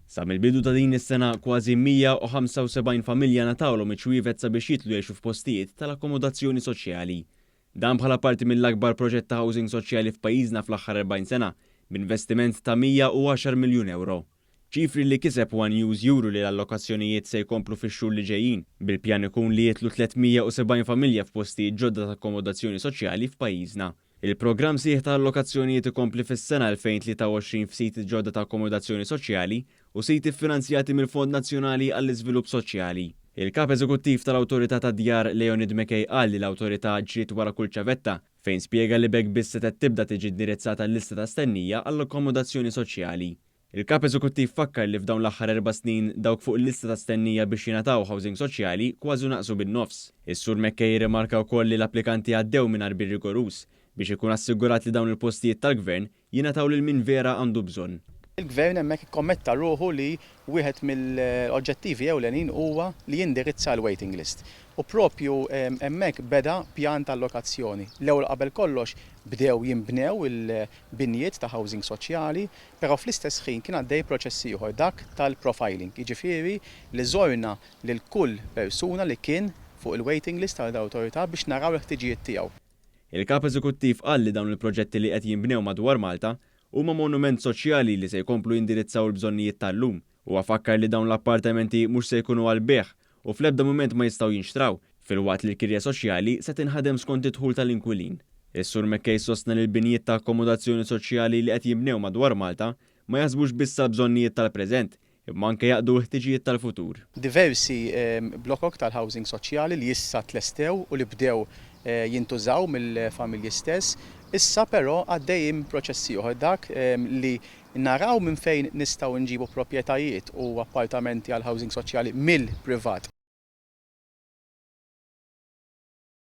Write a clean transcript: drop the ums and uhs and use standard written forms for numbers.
Sa mill-bidu ta' din is-sena kważi 175 familja ngħatawlhom iċ-ċwievet sabiex jidħlu jgħixu f'postijiet tal-akkomodazzjoni soċjali. Dan bħala parti mill-akbar proġett ta' housing soċjali f'pajjiżna fl-aħħar 40 sena, b'investiment ta' 110 miljun ewro. Ċifri li kiseb one News juru li l-allokazzjonijiet se jkomplu fix-xhur li ġejjin, bil-pjan ikun li jidħlu 370 familja f'postijiet ġodda ta' akkomodazzjoni soċjali f'pajjiżna. Il-programm sħiħ ta' allokazzjonijiet ikompli fis-sena 2023 f'siti ġodda ta' akkomodazzjoni soċjali u siti ffinanzjati mill-Fond Nazzjonali għall-Iżvilupp Soċjali. Il-Kap Eżekuttiv tal-Awtorità tad-Djar Leonid McKay qal li l-awtorità ġriet wara kull ċavetta fejn spjega li b'hekk biss setgħet tibda tiġi indirizzata l-lista ta' stennija għall-akkomodazzjoni soċjali. Il-Kap Eżekuttiv fakkar li f'dawn l-aħħar 4 snin dawk fuq il-lista ta' stennija biex jingħataw housing soċjali kważi naqsu bin-nofs. Is-Sur McKay rimarka wkoll li l-applikanti għaddew minn għarbiel rigoruż biex ikun assigurat li dawn il-postijiet tal-gvern jingħataw lil min vera għandu bżonn. Il-gvern hemmhekk ikkommetta ruħu li wieħed mill-oġġettivi ewlenin huwa li jindirizza l-waiting list. U propju hemmhekk beda pjan ta' allokazzjoni. L-ewwel qabel kollox bdew jinbnew il-binjiet ta' housing soċjali, però fl-istess ħin kien għaddej proċess ieħor, dak tal-profiling. Jiġifieri li żorna lil kull persuna li kien fuq il-waiting list tal-awtorità biex naraw il-ħtiġijiet tiegħu. Il-Kap Eżekuttiv qal li dawn il-proġetti li qed jinbnew madwar Malta huma monument soċjali li se jkomplu jindirizzaw il-bżonnijiet tal-lum u fakkar li dawn l-appartamenti mhux se jkunu għall-bejgħ u fl-ebda mument ma jistgħu jinxtraw, filwaqt li l-kirja soċjali se tinħadem skont id-dħul tal-inkwilin. Is-Sur McKay sostna li l-binjiet ta' akkomodazzjoni soċjali li qed jinbnew madwar Malta ma jaħsbux biss għall-bżonnijiet tal-preżent, imma anke jaqdu l-ħtiġijiet tal-futur. Diversi blokok tal-housing soċjali li issa tlestew u li bdew jintużaw mill-familji stess. Issa però għaddejjin proċessi oħra, dak li naraw minn fejn nistgħu nġibu proprjetajiet u appartamenti għal housing soċjali mill-privat.